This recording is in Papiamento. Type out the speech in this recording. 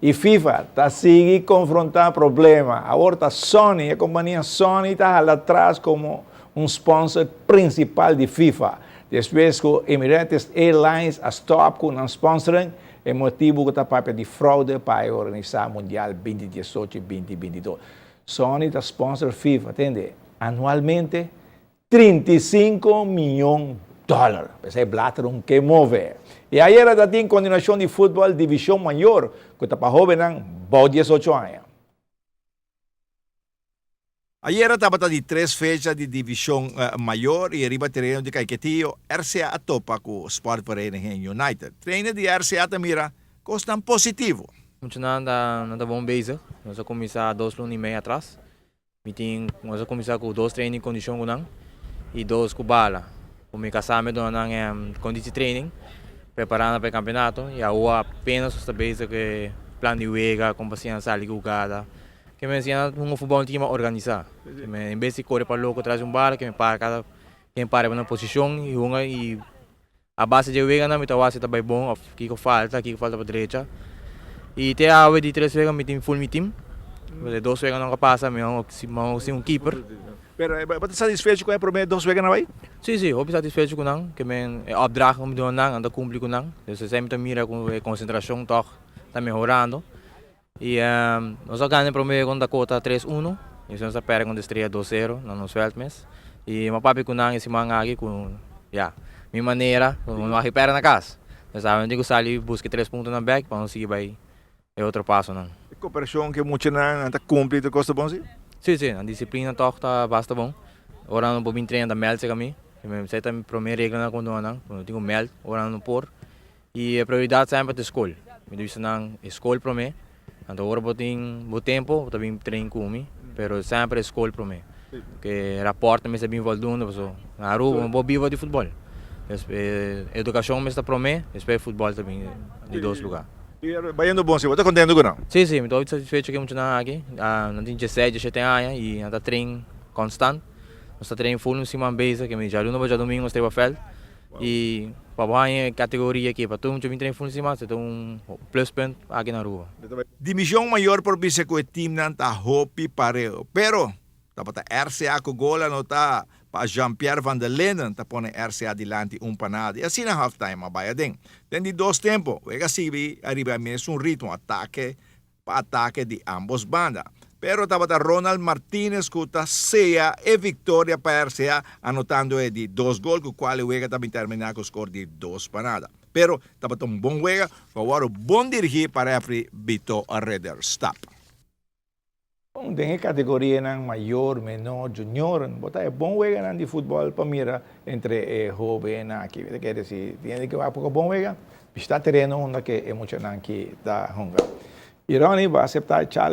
Y FIFA ta sigui confronta problema. Awor ta Sony, e compania Sony ta hala atras como un sponsor principal di FIFA. Despues cu Emirates Airlines a stop cu nan sponsoring, e motibo cu ta papia di fraude pa e organisa Mundial 2018 y 2022. Sony ta sponsor FIFA, tende, anualmente 35 miyon dollar. P'esei Blatter un ke move. Y ayera ta tin continuacion di futbol division mayor cu ta pa hobennan bou 18 aña. Ayera tabata di tres fecha di division mayor y riba tereno di Caiquetio, RCA a topa cu Sportvereniging United. Trainer di RCA ta mira cosnan positivo. Muchanan ta nan ta bon bezig. Nos a cuminsa 2 luna y mei atras. Mi tin nos a cuminsa cu dos training condicion cu nan y dos cu bala. Cu mi casa mi a duna nan conditie training preparando pa e campeonato y awo apenas nos ta bezig cu e plan di wega, con pa siña sali cu hugada. Ke mi siña hunga futbol un tiki mas organisa. En bes di core pa loco tras di un bala ke mi para cada ken para riba nan posicion y hunga y a base di e weganan mi ta wak si ta bai bon of kiko falta, kiko falta pa drecha. Y te awe di tres wega mi tin full mi team. E dos weganan ku a pasa mi a sin un keeper. Pero bo ta satisfecho ku e prome dos weganan bai? Si, si, hopi satisfecho ku nan. Ke men e opdracht ku mi duna nan, nan ta kumpli ku nan. Dus esei mi ta mira ku e konsentrashon tòg ta mehorando. Y nos a gana e prome wega kontra Dakota 3-1 y nos a perde kontra Estrella 2-0 na nos veld mes. Y mi a papia ku nan e siman aki ku ya, mi manera ku no a perde na kas. Nos a tin ku sali buska e tres puntonan bek pa nos sigui bai e otro pasonan. E koperashon ku e muchanan ta kumpli tur kos ta bon si? Si, si, nan disiplina tòg ta basta bon. Ora nan por bin trena ta mèld serka mi. Esei ta mi prome reglanan ku mi duna nan, ku no tin ku mèld ora nan no por. Y e prioridad semper ta e scol. Mi ta bisa nan e scol prome, anto ora bo tin bo tempo bo ta bin train cu mi, pero semper e scol prome. Porque raport mester bin voldoende paso na Aruba no por biba di futbol. Pues e educacion mester ta prome, despues e futbol ta bin di dos lugar. Y bayendo bon si, bo ta contento cu nan? Si, si, mi ta hopi satisfecho cu e muchanan aki. Nan tin dieseis, diesshete aña y nan ta train constant. Nos ta train full un siman bezig, ke mi djaluna pa djadomingo nos ta riba veld. Y pa bo haña e categoria aki pa tur mucha bin train full siman, ta un pluspunt aki na Aruba. Division Mayor por bisa cu e teamnan ta hopi pareu, pero tabata RCA cu gol anota pa Jean-Pierre van der Linden ta pone RCA dilanti 1-0 y asina halftime a bay aden. Den di dos tempo, wega sigui ariba e mesun ritmo, atake pa atake di ambos banda. Pero tabata Ronald Martinez cu ta sea e victoria pa RCA anotando e di dos gol cu cual e wega ta bin termina cu score di 2-0. Pero tabata un bon wega cu a wordo bon dirigi pa referee Vito Ridderstap. Bon, den e categorianan mayor, menor, junioren, bo ta e bon weganan di futbol pa mira entre e hobennan aki. Mi ta kere si tin hende ke wak poko bon wega, bishita tereno unda ke e muchanan ki ta hunga. Y Ronnie, bo a acepta e challenge?